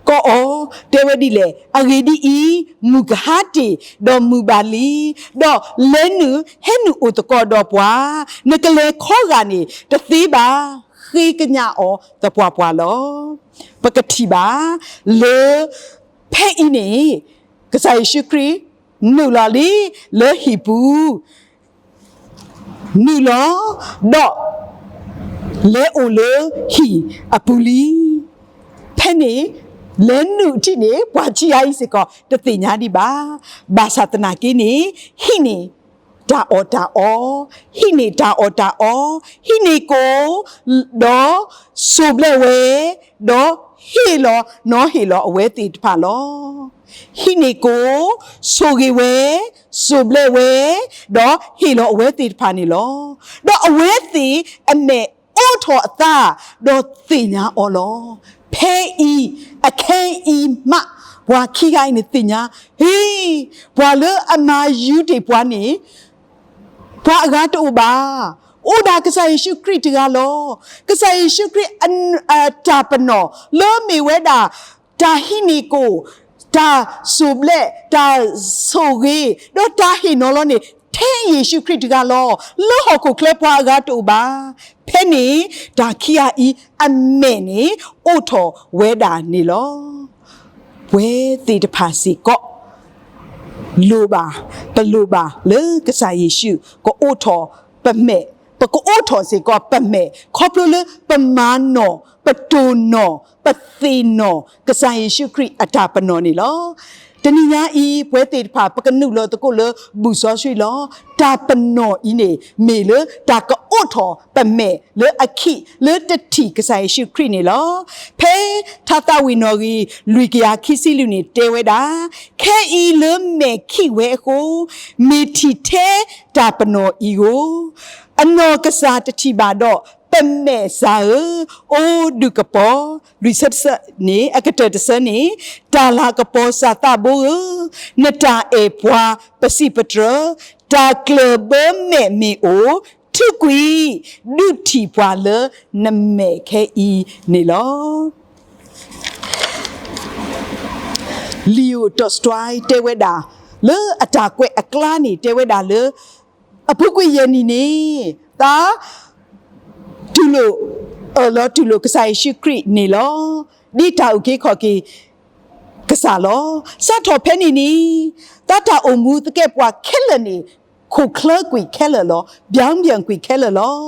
ကိးအီၤ တဲဝဲဒ်လဲၣ်. အဂ့ၢ်ဒ်အံၤ, မုၢ်ကဟါတ့ၢ်, ဒီးမုၢ်ဘၣ်လံ, ဒီးလဲၤနုာ်ဟဲနုာ်အိၣ်သကိးဒီးပှၤ, နကလဲၤခီဂာ်န့ၣ်တသ့ဘၣ်. ဃ့ကညးအီၤသပှၢ်ပှၢ်လီၤ. ပကထံၣ်ဘၣ်လၢ ဖဲအံၤန့ၣ် ကစၢ်ယ့ၣ်ၡူးခရံာ် နုာ်လီၤလံလၢဟံၣ်ပူၤ နုာ်လီၤ, ဒီးလဲၤအိၣ်လၢဟံၣ်အပူၤလံ. ဖဲန့ၣ် လဲၤနုာ်ထံၣ်န့ၣ် ပှၤခံဂၤအံၤစ့ၢ်ကီး တသ့ၣ်ညါဒံးဘၣ်. ဘၣ်ဆၣ်သနာ်က့န့ၣ် ဟံးန့ၢ်တၢ်အီၣ်တၢ်အီ, ဟံးန့ၢ်တၢ်အီၣ်တၢ်အီ, ဟံးန့ၢ်ကိၣ်, ဒီးစိၢ်ဘျဲးဝဲ, ဒီးဟ့ၣ်လီၤ, နီၤဟ့ၣ်လီၤအဝဲသ့ၣ်တဖၣ်လီၤ. ဟံးန့ၢ်ကိၣ်, ဆိၣ်ဂ့ၤဝဲ, စိၢ်ဘျဲးဝဲ, ဒီးဟ့ၣ်လီၤအဝဲသ့ၣ်တဖၣ်န့ၣ်လီၤ. ဒီးအဝဲသ့ၣ်အမဲာ်အိးထီၣ်အသး, ဒီးသ့ၣ်ညါအီၤလီၤ. ဖဲအံၤ, အခဲအံၤမး, ပှၤခံဂၤအံၤန့ၣ် သ့ၣ်ညါ, ဟ့, ပှၤလၢအမၤယူၤတ့ၢ်ပှၤန့ၣ် ပှၤအဂၤတအိၣ်ဘၣ်. အိၣ်ဒၣ်ကစၢ်ယ့ၣ်ၡူးခရံာ်တဂၤလီၤ. ကစၢ်ယ့ၣ်ၡူးခရံာ် တၢ်ပနီၣ်လၢမ့ၢ်ဝဲဒၣ် တၢ်ဟံးန့ၢ်ကိၣ်, တၢ်စိၢ်ဘျဲး, တၢ်ဆိၣ်ဂ့ၤ, ဒီးတၢ်ဟ့ၣ်နီၤလီၤန့ၣ် ထဲယ့ၣ်ၡူးခရံာ်တဂၤလီၤ. လၢဟီၣ်ခိၣ်ချၢပှၤအဂၤတအိၣ်ဘၣ်. ဖဲန့ၣ် တၢ်ခံဂၤအံၤအမဲာ်န့ၣ် အိးထီၣ်ဝဲဒၣ်န့ၣ်လီၤ. ပဝဲသ့ၣ်တဖၣ်စ့ၢ်ကီး လိၣ်ဘၣ်, ပလိၣ်ဘၣ်လၢကစၢ်ယ့ၣ်ၡူး ကအိးထီၣ်ပမဲာ်, ပကအိးထီၣ်စ့ၢ်ကီးပမဲာ် ခီဖျိလၢပမၤနီၣ်, ပတိၢ်နီၣ်, ပသ့ၣ်နီၣ် ကစၢ်ယ့ၣ်ၡူးခရံာ်အတၢ်ပနီၣ်န့ၣ်လီၤ. တနံၤညါအံၤ ပဝဲသ့ၣ်တဖၣ် ပကနုာ်လီၤသကိးလၢဘူၣ်စီဆှံလီၤ. တၢ်ပနီၣ်အံၤန့ၣ် မ့ၢ်လၢတၢ်ကအိးထီၣ်ပမဲာ်လၢအခံး လၢတထံၣ်ကစၢ်ယ့ၣ်ၡူးခရံာ်န့ၣ်လီၤ. ဖဲထါသးဝံၣ်နီၣ်ဂံၢ် လွံၢ်ကယၤခံဆံလွံၢ်န့ၣ် တဲဝဲဒၣ်, ခဲအံၤလၢမဲာ်ခံးဝဲအဃိ, မ့ၢ်ထံၣ်ထဲတၢ်ပနီၣ်အံၤဧိၤ, အနီၢ်ကစၢ်တထံၣ်ဘၣ်ဒီး, ပမဲာ်စၢ်ဧၢ, အိၣ်ဒုးကပီၤ, လွံၢ်ဆၢတဆၢန့ၣ်, အကတၢၢ်တဆၢန့ၣ်, တၢ်လၤကပီၤစၢ်သးဘိဧၢ, နတၢ်အဲၣ်ပှၤပစံးပတြၢၤ, တၢ်ကျၢၢ်ဘၢမဲာ်မ့ၢ်အိၣ်, ထုးကွံာ်, ဒုးထံၣ်ပှၤလၢနမဲာ်ခဲအံၤန့ၣ်လီၤ. Leo Tolstoy တဲဝဲဒၣ်, လၢအတၢ်ကွဲးအကျါန့ၣ် တဲဝဲဒၣ်လၢ အပူၤကွံာ်ယဲၢ်နံၣ်န့ၣ် သး တူၢ်လိာ်, အၢၣ်လီၤတူၢ်လိာ်ကစၢ်ယ့ၣ်ၡူးခရံာ်န့ၣ်လီၤ. ဒ်တၢ်အုၣ်က့ၤခီၣ်က့ၤကစၢ်လီၤ. စးထီၣ်ဖဲန့ၣ်န့ၣ်, သးတၢ်အိၣ်မူသကဲးပဝးခဲလၢာ်န့ၣ် ခိၣ်ချၢကွံာ်ခဲလၢာ်လီၤ. ဘၠၣ်ဘၠၣ်ကွံာ်ခဲလၢာ်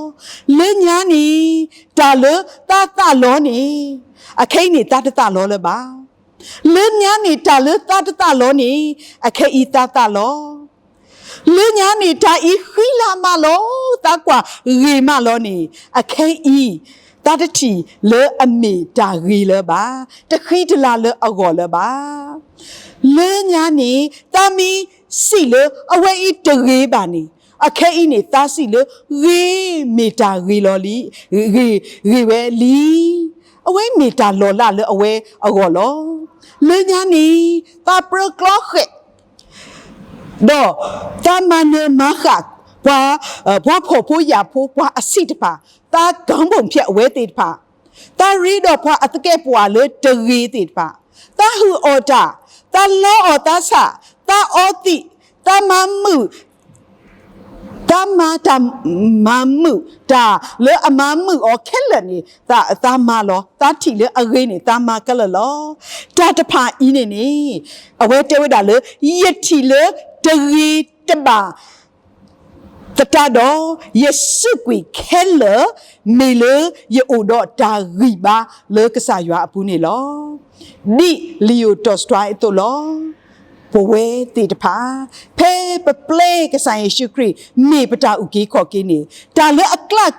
လီၤ. လၢညါန့ၣ် တၢ်လၢသးသးလီန့ၣ်, အခဲအံၤန့ၣ် သးတသးလီလၢၤဘၣ်. လၢညါန့ၣ် တၢ်လၢသးတသးလီန့ၣ်, အခဲအံၤသးသးလီ. လၢညါန့ၣ် တၢ်အံၤဃံလၤမးလီၤ, သးကွၢ်ဂ့ၤမးလီၤန့ၣ်, အခဲအံၤ သးတထံၣ်လၢအမ့ၢ်တၢ်ဂ့ၤလၢၤဘၣ်, တဃံတလၤလၢအဂီၢ်လၢၤဘၣ်. လၢညါန့ၣ် သးမ့ၢ်စံးလၢအဝဲအံၤတဂ့ၤဘၣ်န့ၣ်, အခဲအံၤန့ၣ် သးစံးလၢဂ့ၤမ့ၢ်တၢ်ဂ့ၤလီၤလံ, ဂ့ၤ, ဂ့ၤဝဲလံ. အဝဲမ့ၢ်တၢ်လီၤလးလၢအဝဲအဂီၢ်လီၤ. လၢညါန့ၣ် သးပြၢကျီဃဲး ဒီးသးမၤနၢၤမၤဃၣ်ပှၤ, ပှၤဖှီၣ်ဖိယာ်ဖိ ပှၤအဆံးတဖၣ်, သးကၤဘိၣ်ဖျဲးအဝဲသ့ၣ်တဖၣ်, သးရ့ဒီးပှၤအသကဲးပဝးလၢတဂ့ၤသ့ၣ်တဖၣ်, သးဟုၣ်အီၣ်တၢ်, သးလီအီၣ်သးဆၣ်, သးအီသံး, သးမၤမုာ် သးမၤတၢ်မၤမုာ်တၢ်လၢအမၤမုာ်အီၤခဲလၢာ်န့ၣ် သးမၤလီၤ. သးထံၣ်လၢအဂ့ၤန့ၣ် သးမၤခဲလၢာ်လီၤ. တၢ်တဖၣ်အံၤန့ၣ်န့ၣ် အဝဲတဲဝဲဒၣ်လၢ ယထံၣ်လၢတဂ့ၤတဘၣ် သတးဒီး, ယစူးကွံာ်ခဲလၢာ် မ့ၢ်လၢယအိၣ်ဒီးတၢ်ဂံၢ်ဘါလၢကစၢ်ယွၤအပူၤန့ၣ်လီၤ. ဒ်လံာ်တၢ်စံးတၢ်အသိးလီၤ. ပဝဲသ့ၣ်တဖၣ်, ဖဲပပျဲကစၢ်ယ့ၣ်ၡူးခရံာ် မ့ၢ်ပတၢ်အုၣ်က့ၤခီၣ်က့ၤန့ၣ်, တၢ်လၢအကျၢ်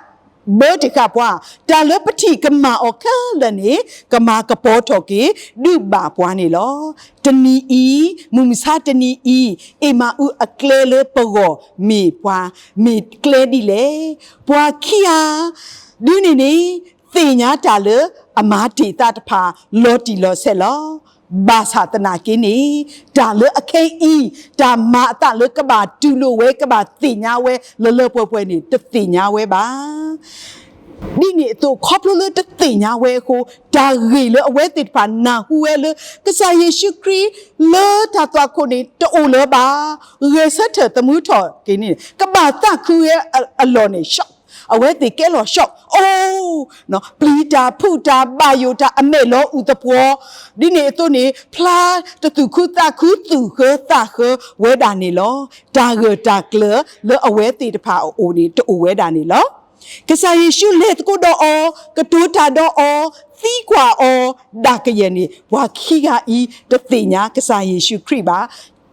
ဘၢတ့ၢ်ဃာ်ပှၤ, တၢ်လၢပထံၣ်ကမၣ်အီၤခဲလၢာ်န့ၣ်, ကမၤကပီၤထီၣ်က့ၤ ဒုးဘၣ်ပှၤန့ၣ်လီၤ. တနံၤအံၤ, မုၢ်မဆါတနံၤအံၤ, အ့မၤအူအကျဲလၢပဂီၢ်မ့ၢ်ပှၤ, မ့ၢ်ကျဲဒ်လဲၣ်. ပှၤခံဂၤဒုန့ၣ်န့ၣ်, သ့ၣ်ညါတၢ်လၢအမၤတ့ၢ်သးတဖၣ် လီၤတံၢ်လီၤဆဲးလီၤ. ဘၣ်ဆၣ်သနာ်က့န့ၣ်, တၢ်လၢအခဲအံၤ, တၢ်မၤအသးလၢကဘၣ်တူၢ်လိာ်ဝဲ ကဘၣ်သ့ၣ်ညါဝဲလၢလၢပှဲၤပှဲၤန့ၣ် တသ့ၣ်ညါဝဲဘၣ်. ဒ်န့ၣ်အသိး ခီဖျိလၢတသ့ၣ်ညါဝဲအဃိ, တၢ်ဂ့ၢ်လၢအဝဲသ့ၣ်တဖၣ်နၢ်ဟူဝဲလၢ ကစၢ်ယ့ၣ်ၡူးခရံာ်လၢတၢ်သွၣ်ခိၣ်န့ၣ် တအိၣ်လၢၤဘၣ်, ဂဲၤဆၢထၢၣ်သမူထီၣ်က့ၤန့ၣ် ကဘၣ်သးခုဝဲအလီၢ်န့ၣ် shock, အဝဲသ့ၣ်ကဲလီၤ shock, အိၣ် ပျံၤတၢ်ဖုးတၢ်ဘၣ်ယိၣ်တၢ်အမဲာ်လီၤအုၣ်သပှီၤ, ဒ်န့ၣ်အသိးန့ၣ် ဖျါတသူၣ်ခုသးခု သူၣ်ဃၢသးဃၢဝဲဒၣ်န့ၣ်လီၤ. တၢ်ဂၢၢ်တၢ်ကျၢၤလၢအဝဲသ့ၣ်တဖၣ်အအိၣ်န့ၣ် တအိၣ်ဝဲဒၣ်န့ၣ်လီၤ. ကစၢ်ယ့ၣ်ၡူးလဲၤသကိးဒီးအီၤ, ကတိၤတၢ်ဒီးအီၤ, သံကွၢ်အီၤ, ဒၣ်ကယဲၢ်န့ၣ် ပှၤခံဂၤအံၤတသ့ၣ်ညါကစၢ်ယ့ၣ်ၡူးခရံာ်ဘၣ်.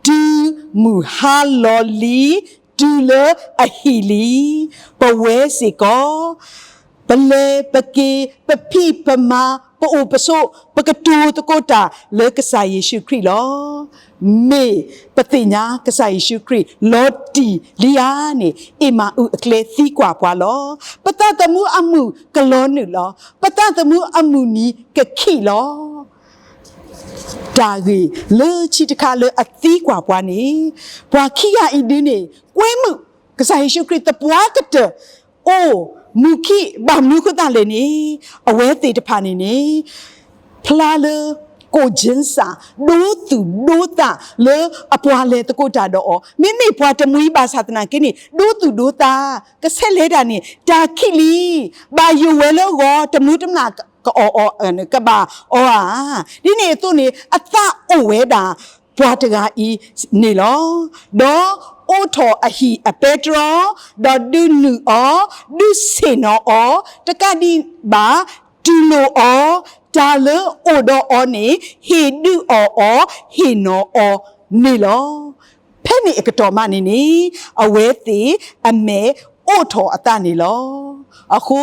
တုၤမုၢ်ဟါလီၤလံ, တုၤလၢအဟံၣ်လံ, ပဝဲစ့ၢ်ကီး ပလဲၤပက့ၤ ပဖံးပမၤ ပအိၣ်ပဆိး ပကတိၤသကိးတၢ်လၢကစၢ်ယ့ၣ်ၡူးခရံာ်လီၤ. မ့ၢ်ပသ့ၣ်ညါကစၢ်ယ့ၣ်ၡူးခရံာ်လီၤတံၢ်လံဧါန့ၣ် အ့မၤအူအကျဲသံကွၢ်ပှၤလီၤ. ပသးသမူအမုၢ်ကလီၤနုာ်လီၤ. ပသးသမူအမုၢ်နံၤကခံးလီၤ. တၢ်ဂ့ၢ်လၢခံတခါလၢအသံကွၢ်ပှၤန့ၣ်, ပှၤခံဂၤအံၤဒုန့ၣ် ကွဲမုာ် ကစၢ်ယ့ၣ်ၡူးခရံာ်သပှၢ်ကတၢၢ် အိၣ်မုာ်ခံး ဘၣ်မနုၤဃိသတးလဲၣ်န့ၣ်, အဝဲသ့ၣ်တဖၣ်န့ၣ်န့ၣ် ဖျါလၢ ကိၣ်ကၠံစၢ် ဒိသူၣ်ဒိသးလၢအပှၤလဲၤသကိးတၢ်ဒီးအီၤ, မ့မ့ၢ်ပှၤတမှံၤဘၣ်ဆၣ်သနာ်က့န့ၣ် ဒိသူၣ်ဒိသး ကဆဲးလဲၤတၢ်န့ၣ် တၢ်ခံးလံ, ဘၣ်ယိၣ်ဝဲလၢအဂီၢ် တမူတမျၢ်ကအီၣ်အီၤ ကဘၣ်အီၤဧါ. ဒ်န့ၣ်အသိးန့ၣ် အသးအိၣ်ဝဲဒၣ် ပှၤတဂၤအံၤန့ၣ်လီၤ. ဒီးအိးထီၣ်အဟံၣ်အပဲတြီ, ဒီးဒုးနုာ်အီၤ, ဒုးဆ့ၣ်နီၤအီၤ, တကးဒံးဘၣ် တူၢ်လိာ်အီၤ, တၢ်လၢအိၣ်ဒီးအီၤန့ၣ် ဟ့ၣ်ဒုးအီၣ်အီၤ, ဟ့ၣ်နီၤအီၤန့ၣ်လီၤ. ဖဲန့ၣ်အကတီၢ်မးန့ၣ်န့ၣ် အဝဲသ့ၣ်အမဲာ်အိးထီၣ်အသးန့ၣ်လီၤ. အဃိ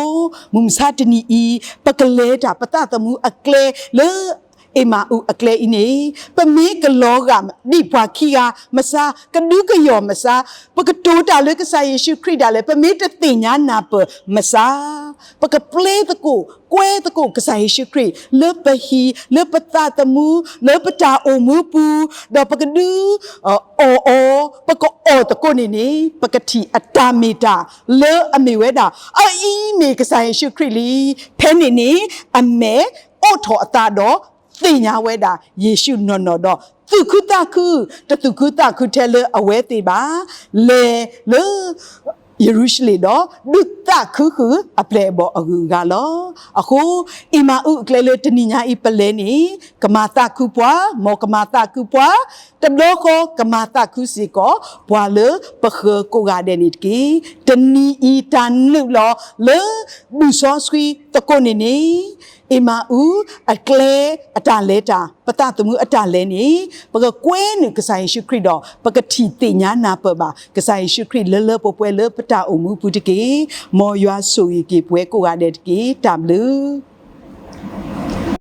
မုၢ်မဆါတနံၤအံၤ ပကလဲၤတၢ်ပသးသမူအကျဲလၢ အ့မၤအူအကျဲအံၤန့ၣ် ပမ့ၢ်ကလီၤဂာ်ဒ်ပှၤခံဂၤမစါ, ကဒုးကယီၢ်မစါ, ပကတိၤတၢ်လၢကစၢ်ယ့ၣ်ၡူးခရံာ်ဒၣ်လဲာ် ပမ့ၢ်တသ့ၣ်ညါနၢ်ပၢၢ်မစါ, ပကပျဲသကိး ကွဲသကိးကစၢ်ယ့ၣ်ၡူးခရံာ် လၢပဟံၣ် လၢပသးသမူ လၢပတၢ်အိၣ်မူပူၤ, ဒီးပကဒုး အီၣ်အီၤ, ပကအီၣ်သကိးန့ၣ်န့ၣ် ပကထံၣ်အတၢ်မ့ၢ်တၢ်လၢအမ့ၢ်ဝဲဒၣ် အအံၤမ့ၢ်ကစၢ်ယ့ၣ်ၡူးခရံာ်လံ. ဖဲန့ၣ်န့ၣ် အမဲာ်အိးထီၣ်အသးဒီး သ့ၣ်ညါဝဲဒၣ် ယ့ၣ်ၡူးနီၢ်နီၢ်ဒီး သူၣ်ခုသးခု, တသူၣ်ခုသးခုထဲလၢအဝဲသ့ၣ်ဘၣ်, လဲၤလၢ ယရူၤၡလ့ၣ်ဒီး ဒုးသးခုဃုာ်အပျဲၢ်အဘီၣ်အဂုၤအဂၤလီၤ. အဃိ အ့မၤအူအကျဲလၢတနံၤညါအံၤပလဲၤန့ၣ် ကမၤသးခုပှၤ, မ်ကမၤသးခုပှၤ, တဘျီဃီကမၤသးခုစ့ၢ်ကီး ပှၤလၢပဃၢၤကိးဂၤဒဲးန့ၣ်တက့ၢ်. တနံၤအံၤတၢ်နုာ်လီၤလၢ ဘူၣ်စီဆှံသကိးန့ၣ်န့ၣ် အ့မၤအူအကျဲအတၢ်လဲၤတၢ် ပသးသမူအတၢ်လဲၤန့ၣ် ပကကွဲနုာ်ကစၢ်ယ့ၣ်ၡူးခရံာ်ဒီး ပကထံၣ်သ့ၣ်ညါနၢ်ပၢၢ်ဘၣ် ကစၢ်ယ့ၣ်ၡူးခရံာ်လၢလၢပှဲၤပှဲၤလၢပတၢ်အိၣ်မူပူၤတက့ၢ်. မ်ယွၤဆိၣ်ဂ့ၤက့ၤပဝဲကိးဂၤဒဲးတက့ၢ်. တၢ်ဘျုး